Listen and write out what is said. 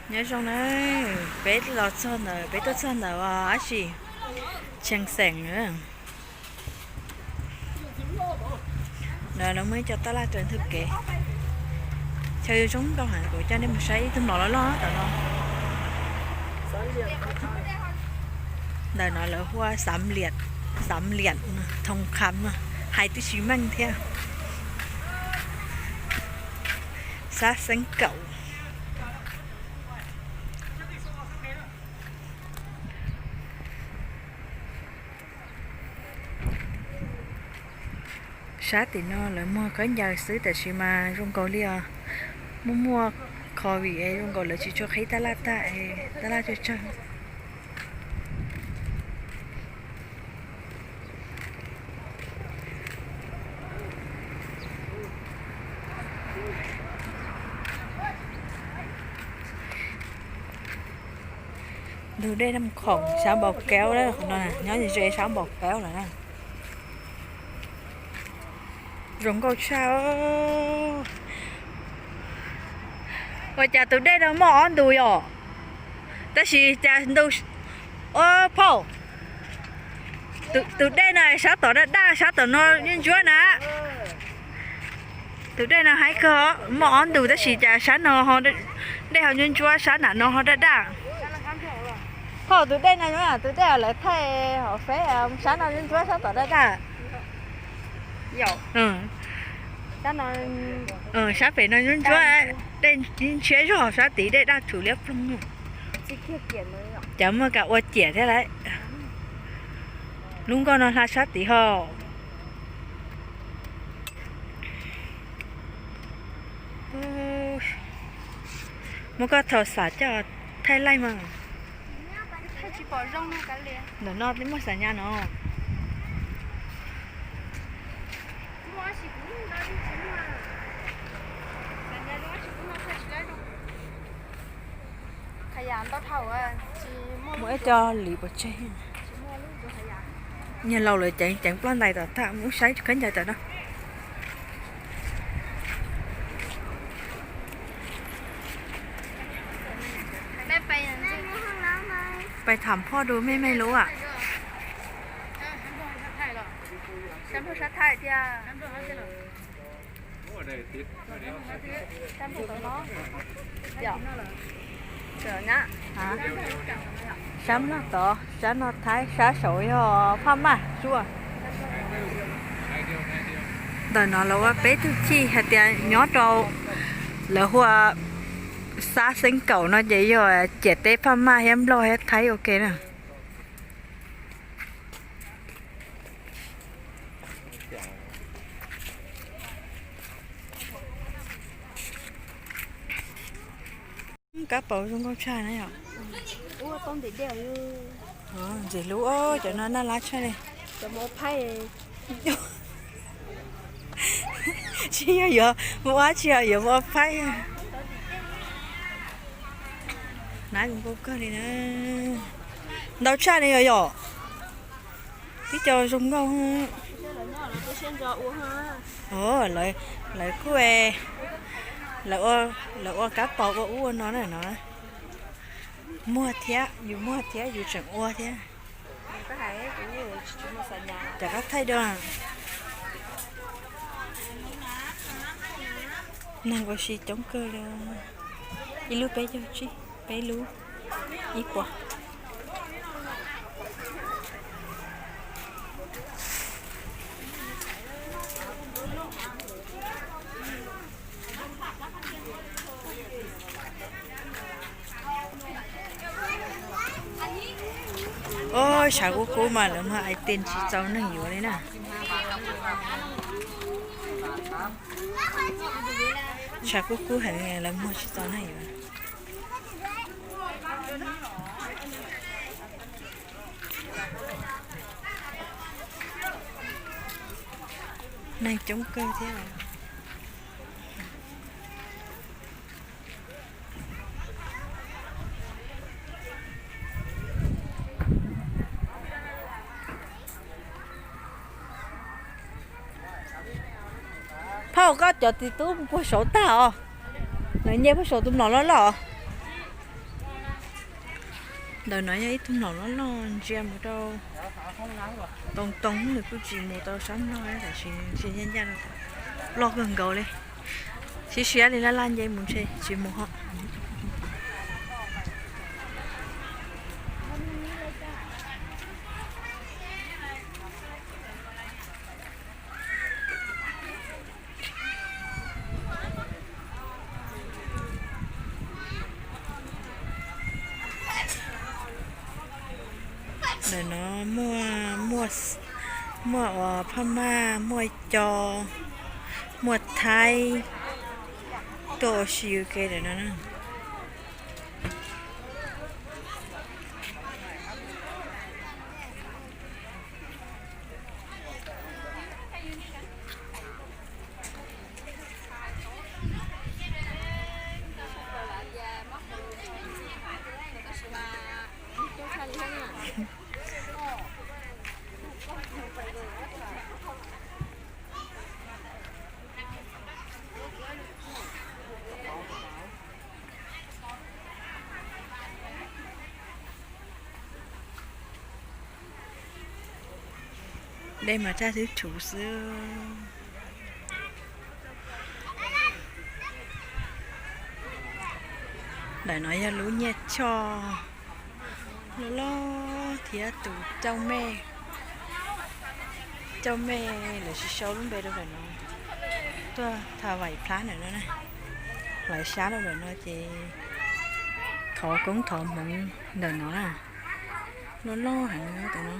Nyob zoo na, peb los txog ntawm, peb tuaj txog ntawm dab tsi, Tsheej Xeem na. Ntawd lawv muaj ib co tab laj rau ntug kev. Chaw zoo nkauj heev, kuv coj nej mus saib ib tug mlom loj loj tom no. Ntawm no lawv hu ua Xav Liam, Xav Liam Thoo Kham no, hais twb tsis meej thiab. Xab Xeeb Kaum. Sab tim no lawv muag khaub ncaws xwb tab sis mas zoo nkaus li os, muaj muaj covid es zoo nkaus lawv tsis tshua qhib tab laj tag, tab laj tsawg tsawg. Ntug dej Naj Khoom sab Npau Kaub, qhov no nyob ze sab Npau Kaub lawm na. Zoo nkauj tshaj. Ua cas tus dej no muaj ob ntus yom? Tab sis cas ntu, o phauj, tus dej no sab tom daj daj, sab tom no ntsuab ntsuab na. Tus dej no haib kawg, muaj ob ntus tab sis cas sab no dej ho ntsuab ntsuab, sab nram no ho daj daj. Phauj, tus dej no, tus dej lawv thaij hauv feb, sab no ntsuab ntsuab, sab tom daj daj. Sab pem no ntsuab ntsuab, dej ntshiab zog, sab tid dej daj rhuv liab ploog. Cas muaj kas ua ciam thiab lauj. Lub nkoj no hla sab tid ho. Muab koj thaum xam coj thaij laij mas. Ntawm no twb muaj xam nyas no. Muaj ib co lis pov tseg. Niag laus lawv ceev ceev ploj ntais tom thaj, mus saib khaub ncaws tom no. Pais tham phoj du, mej mej lub am. Sab no tod, sab no Thaib, sab saud yog Phaj Maj Suab. Ntawm no lawv ua peb tug chij hais tias nyob rau, lawv hu ua Xab Xeeb Kaum no ces yog ciam teb Phaj Maj thiab Nplog thiab Thaib ua ke na. Kab paus zoo nkauj tshaj na yom. Ntxim hlub, cov no naj lab tshaj li. Tsis yog yuav mus ua tsi, yuav mus ua phaib. Nab zoo nkauj kawg li na. Ntau tshaj li yom. Tib co zoo nkauj. Lawv kuj, lawv ua kab paus ua ub ua no na no. Muag thiab, yus muag thiab yus tseem ua thiab. Rov qab thaij dua. Neeg ua si coob kawg li. Ib lub peb caug tsib, peb lub ib puas. Ob, tshav kub kub mas lawv muag item tsis txaus neeg yuav li na. Tshav kub kub heev lawv muag tsis txaus neeg yuav. Neeg coob kawg thiab. Phauj, koj cov txiv tub puag saud tag os. Lawv nce puag saud tus mlom loj loj. Ntawm no yog ib tug mlom loj loj ntsia mus rau Too Too, nws kuj tsis mus tau sab Nplog, tab sis ntsia ncaj ncaj rau tom loj kawg nkaus li. Siab siab li laj laj nce mus ntshe tsis mus hos. Ntawm no muaj, muaj, muaj uas Phaj Maj, muaj Co, muaj Thaib, tuaj ua si ua ke ntawm no na. Dej mas tsaj twb rhuv xwb. Ntawm no yog lub nyiaj choj loj loj thiab tus cauj mej, cauj mej lawv tsis sau lub npe rau ntawm no. Tuaj tha vais plab ntawm no na, hlawv xyab rau ntawm no ces thov koob thov hmoov ntawm no na. Loj loj heev ntawm no.